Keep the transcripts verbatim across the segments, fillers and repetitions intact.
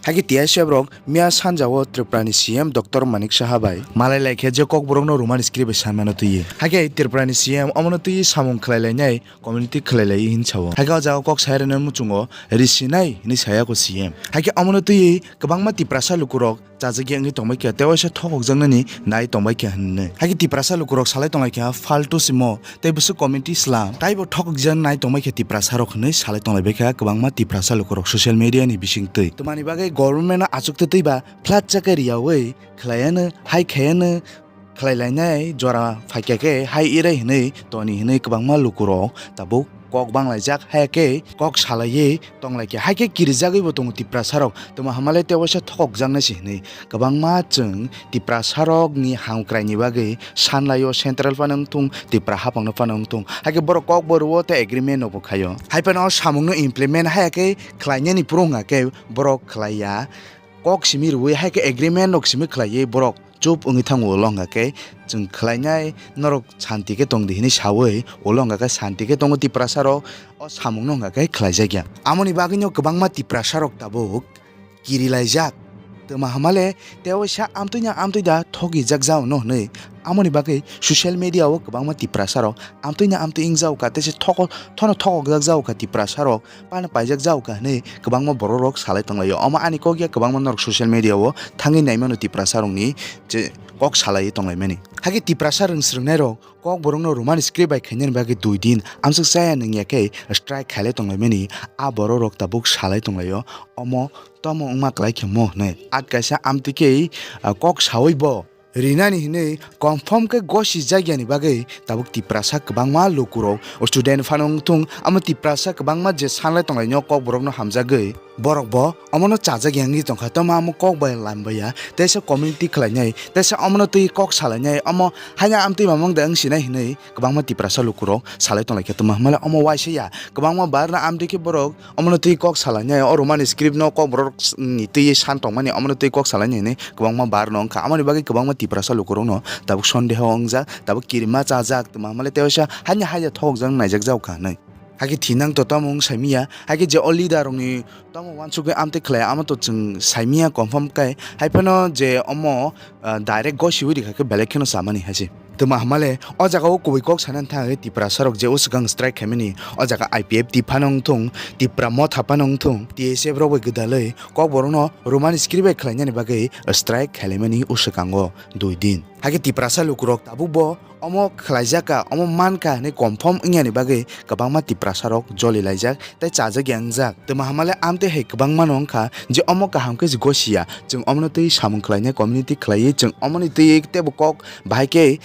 Hakhe T S F rok miya sanjao Tripura ni C M Doctor Manik Saha bai malai lai khe je kokborok no Roman script bai sanmano twi. Hakhe Tripura ni C M omono twi samung khlai lainai community khlai lai hin sao. Hakhe o jaga kok sai rwna muchungo risinai hinwi saya ko C M. Hakhe omono twi kwbangma Tiprasa lukurok chajagya wngwi tongbai kha, tei waisa thokokjaknani nai tongbai kha hinwi. Hakhe Tiprasa lukurok salai tonglai kha, "Faltu simo, tei bwswk community slam, taibo thokokjaknai tongbai kha Tiprasarok," hinwi salai tonglaibai kha kwbangma Tiprasa lukurok social media ni bisingtwi. Twmani bagwi government no achukte twiba flat chakhe riyaui khlaiano, hai khaiano, khlai lainai jora phaikha khe hai irai hinwi toni hinwi kwbangma lukurok tabuk kok banglaijak, hai khe kok salaiwi tonglaikha, hai khe kirijagwibo tongo Tiprasarok. Tamo hamale tei waisa thokokjaknai se hinwi kwbangma chwng Tiprasarokni hamkraini bagwi sanlaio, central phano wngthung, Tipra haphangno phano wngthung, hai khe borok kokbo rwo tei agreement rokbo khaio. Hai phano o samungno implement hai khe khlainani phuru wngkha khe borok khlaiya. Kok simi rwui hai khe agreement rok simi khlaiwi borok chup wngwi thango, ulo hwnga khe chwng khlainai norok santi khe tong di hinwi saui, ulo hwnga khe santi khe tongo Tiprasa rok, o samung no hwnga khe khlaijakya. Amoni bagwi no kwbangma Tiprasa rok tabuk kiri laijak. Twma hamale tei waisa amtwi na amtwi da thokijak jao no hinwi, amoni bagwi social media o kwbangma Tiprasa rok amtwi na amtwi wng jao kha, tei se thoko-, thono thokokjak jao kha Tiprasa rok. Pano paijak jao kha hinwi kwbangma borok rok salai tonglaio. Omo ani kok ya kwbangma norok social media o thangwi naimano Tiprasa rokni je kok salaiwi tonglaimani. Hakhe Tiprasa rwng swrwngnai rok kok borokno Roman script bai khainani bagwi dui din amswk chaya nungya khe strike khailai tonglaimani. A borok rok tabuk salai tonglaio. Omo tomo wngma kwlai khe mo hinwi at kaisa amtwi khe, ah, kok saui bo rinani hinwi confirm khe gosi jagyani bagwi tabuk Tiprasa kwbangma lukurok, student phano wngthung, amo Tiprasa kwbangma je sanlai tonglainio kokborokno hamjagwi borokbo omono chajak yangwi tongkha. Tamo amo kok bai lambaiya, teisa community khlainai, teisa omono twi kok salainai, omo haino amtwi mamang da wngsinai hinwi kwbangma Tiprasa lukurok salai tonglaikha. Tamo hamale omo waisa ya, kwbangma barna amtwi khe borok omono twi kok salainai, o Roman script no kokborok ni twi san tongmani, omono twi kok salainai hinwi kwbangma bar no wngkha. Amoni bagwi kwbangma Tiprasa lukurokno tabuk sondeho wngjak, tabuk kirima chajak, tamo hamale tei waisa hanya haya thokjak naijak jao kha hinwi. Hakhe thinang to tamo wng saimiya, hakhe je o leader rokni tamo wansugwi amtwi khlai, amo to chwng saimiya confirm khe, hai phano je omo, ah, direct gosiwi rikha khe belai kheno chamani hai se. Tamo hamale o jaga o kubui kok sana thang Tiprasa rok je o swkang strike khaimani, o jaga I P F T phano wngthung, Tipra Motha phano wngthung, T S F rok bai gwdalwi kokborokno Roman script bai khlainani bagwi strike khailaimani o swkango dui din. Hakhe Tiprasa lukurok tabukbo omo khlaijak kha, omo man kha hinwi confirm wngyani bagwi kwbangma Tiprasa rok joli laijak tei chajak ya wngjak. Tamo hamale amtwi hai kwbangma no wngkha je omo kaham khe se gosiya, chwng omono twi samung khlainai, community khlaiwi chwng omoni twi teibo kok bahai khe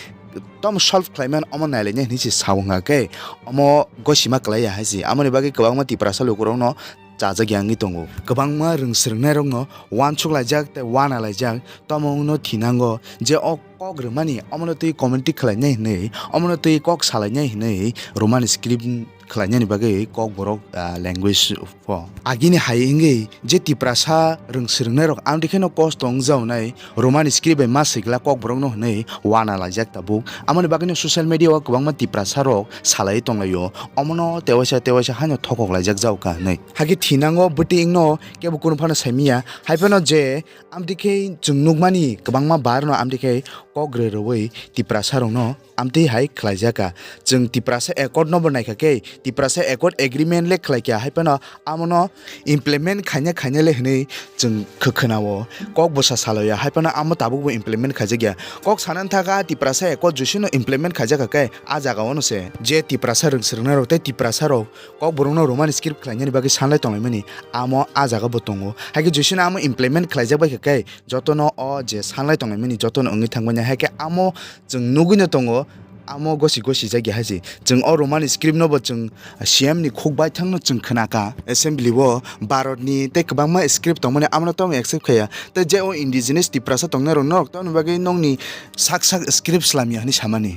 tamo solve khlaimani omo nailainai hinwi se sa wngkha khe omo gosima klaiya hai se. Amoni bagwi kwbangma Tiprasa lukurokno chajak ya wngwi tongo. Kwbangma rwng swrwngnairokno wansuk laijak tei wana laijak, tamo wngno thinango je o kok rwmani omono twi community khlainai hinwi, omono twi kok salainai hinwi Roman script khlainani bagwi kokborok, ah, language pho. Agini hai wngwi je Tiprasa rwng swrwngnairok amtwi kheno kosto wngjaonai, Roman script bai ma swikla kokborokno hinwi wana laijak tabuk. Amoni bagwino social media o kwbangma Tiprasa rok salai tonglaio. Omono tewaisa tewaisa haino thokok laijak jao kha hinwi. Hakhe thinango bwtwi wngno kebo kunu phano saimiya. Hai phano je amtwi khe chwng nukmani kwbangma bar no amtwi khe kok rw rwui Tiprasa rokno amtwi hai khlaijak kha. Chwng Tiprasa Accord no bo naikha khe, Tiprasa Accord agreement le khlaikha, hai phano amono implement khaina khaina le hinwi chwng khwkhwnao, kok bwsa saloya, hai phano amo tabukbo implement khaijakya. Kok sanani thaka Tiprasa Accord josino implement khaijakha khe, a jaga ono se je Tiprasa rwng swrwngnairok tei Tiprasarok kokborokno Roman script khlainani bagwi sanlai tonglaimani, amo a jaga bo tongo. Hai khe josino amo implement khlaijak bai kha khe, jotono o je sanlai tonglaimani jotono wngwi thangmani, hai khe amo chwng nugwino tongo, amo gosi gosi jagya hai se. Chwng o Roman script no bo chwng C M ni khuk baithang no chwng khna kha, assembly o Bharat ni tei kwbangma script tongmani, amo no tamo accept khaya. Tei je o indigenous Tiprasa tongnai rok norok tamoni bagwi nokni sak sak script slamya hinwi samani.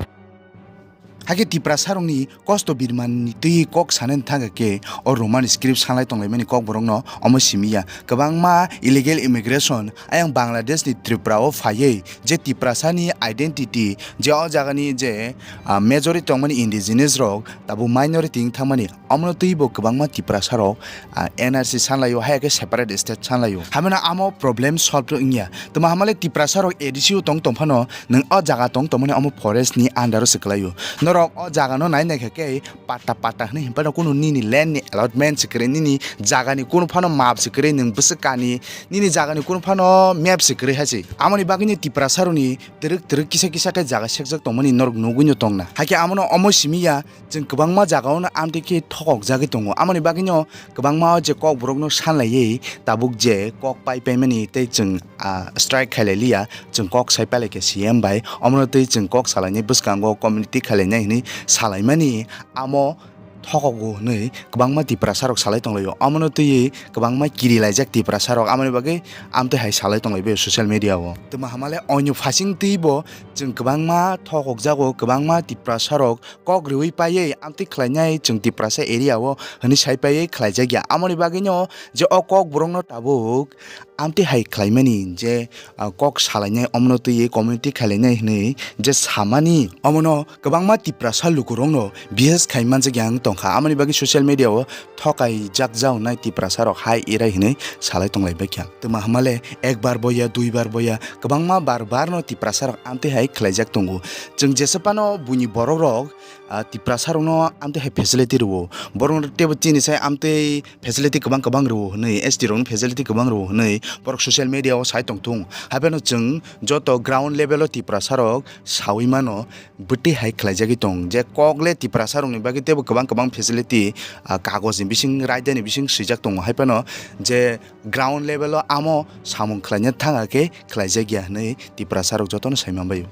Hakhe Tiprasarokni kosto birmani twi kok sanani thangkha khe o Roman script sanlai tonglaimani kokborokno omo simi ya. Kwbangma illegal immigration ayang Bangladeshni Tripura o phaiwi je Tiprasani identity, je o jagani je, ah, majority tongmani indigenous rok tabuk minority wng thangmani, omono twibo kwbangma Tiprasarok, ah, N R C sanlaio, haya khe separate state sanlaio. Hamano amo problem solve wngya. Tamo hamale Tiprasarok A D C o tong tongphano nwng o jaga tong tongmani omo forest ni under o se kwlaio. Norok o jaga no nai naikha khe patta patta hwnwi hinphano kunu nini land ni allotment se kwrwi, nini jaga ni kunu phano map se kwrwi, nwng bwswk kani nini jaga ni kunu phano map se kwrwi hai se. Amoni bagwi no Tiprasarokni twrwk twrwk kisa kisa khe jaga sekjak tongmani norok nugwi no tongna. Hakhe amono omo simi ya, chwng kwbangma jagao no amtwi khe thokok jagwi tongo. Amoni bagwi no kwbangma o je kokborok no sanlaiwi tabuk je kok pai paimani tei chwng, ah, strike khailai liya, chwng kok sai pailai khe C M bai, omono twi chwng kok salainai bwskango community khailainai hwnwi salaimani amo thokogo hwnwi kwbangma Tiprasarok salai tonglaio. Omono twiwi kwbangma kirilaijak Tiprasarok, amoni bagwi amtwi hai salai tonglaibaiyo social media o. Tamo hamale oinw phasing twibo chwng kwbangma thokokjago, kwbangma Tiprasarok kok riwi paiwi amtwi khlainai chwng Tiprasa area o hwnwi sai paiwi khlaijakya. Amoni bagwino je o kokborokno tabuk amtwi hai khlaimani je, ah, kok salainai, omono twiwi community khailainai hwnwi je samani, omono kwbangma Tiprasa lukurokno bises khai manjakya wng tongkha. Amoni bagwi social media o thokaijak jaonai Tiprasarok hai erai hwnwi salai tonglaibaikha. Tamo hamale ekbar boya, duibar boya, kwbangma bar barno Tiprasarok amtwi hai khlaijak tongo. Chwng jesa phano buini borokrok, ah, Tiprasarokno amtwi hai facility rwo. Borokno teibo chini sai amtwi facility kwbang kwbang rwo hwnwi, S T rokno facility kwbang rwo hwnwi borok social media o sai tongthung. Haiphano chwng joto ground level o Tiprasarok saui mano, bwtwi hai khlaijagwi tong je kok le Tiprasarokni bagwi teibo kwbang kwbang facility, ah, kagojni bising, raidani bising swijak tongo. Haiphano je ground level o amo samung khlaina thangkha khe khlaijakya hwnwi Tiprasarok jotono sai manbaio.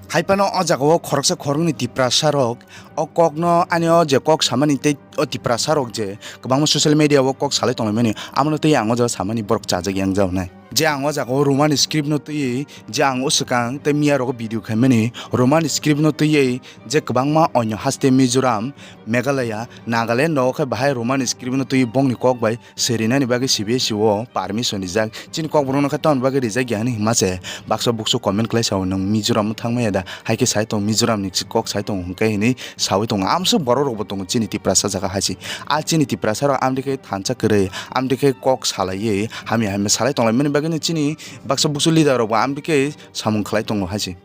Haiphano o jagao khoroksa khoroknwi Tiprasarok o kokno, ani o je kok samani tei o Tiprasarok je kwbangma social media o kok salai tonglaimani, amono tei ang o jaga samani borok chajak yang jaonai. Je ang o jagao Roman script no twiwi je ang o swkang tei miya rogo video khaimani Roman script no twiwi je kwbangma onyo haste Mizoram, Meghalaya, Nagaland rogo khe bahai Roman script no twiwi bongni kok bai swrwinani bagwi C B S E o permission rijak. Chini kokborokno khe tamoni bagwi rijak ya hwnwi hima se baksa buksu comment khlai sao, nwng Mizoram thangmaya da? Hai khe sai tong, Mizoram ni kok sai tong hwnkhe hwnwi saui tongo. Amsuk borok rokbo tongo chini Tiprasa jaga hai se. A chini Tiprasa rok amtwi khe thansa kwrwi, amtwi khe kok salaiwi hamya hamya salai tonglaimani bagwino chini baksa buksu leader rokbo amtwi khe samung khlai tongo hai se.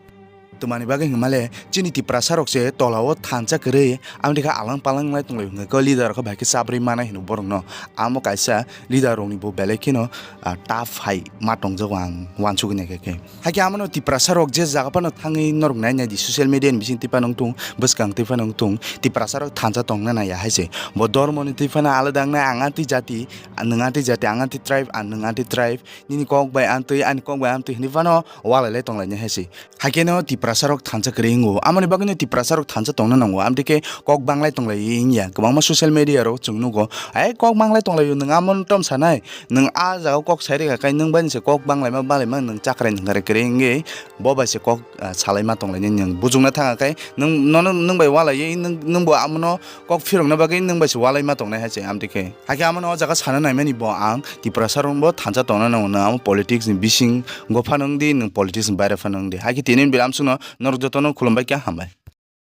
Twmani bagwi hwnmale chini Tiprasa rok se tolao thansa kwrwi, amtwi khe alang palang lai tonglai hwnkhe leader rok khe bai khe chabrwi manai hino borokno. Amo kaisa leader rokni bo belai kheno, ah, tough hai ma tongjago ang uansugwi naikha khe. Hakhe amono Tiprasa rok je jaga phano thangwi norok nai nai di, social media ni bising twi phano wngthung, bwskang twi phano wngthung, Tiprasa rok thansa tongna naiya hai se. Bo dormo ni twi phano alada wngnai, ang a twi jati, nwng a twi jati, ang a twi tribe, ang nwng a twi tribe, nini kok bai a twi, ani kok bai a twi hwnwi phano walai lai tonglainai hai se. Hakhe no Tiprasa rok thansa kwrwi wngo. Amoni bagwi no Tiprasa rok thansa tongna nango. Amtwi khe kok banglai tonglai wngya. Kwbangma social media rok chwng nugo. Ai kok banglai tonglai o, nwng amon tom sanai. Nwng a jaga kok sai rikha khai nwng bai se kok banglai ma balai ma nwng chakrai nwng kare kwrwi wngwi bo bai se kok, ah, salai ma tonglai ni nwng bujukna thanga khai nwng nono nwng bai walai nwng, nwng bo amono kok phirokna bagwi nwng bai se walai ma tongnai hai se amtwi khe. Hakhe amono o jaga sana naimani bo ang Tiprasa rok bo thansa tongna nango, nwng amo politics ni bising go phano wngdi, nwng politics ni baire phano wngdi. Hakhe tini bilam sungno norok jotono khulumbai khe hambai.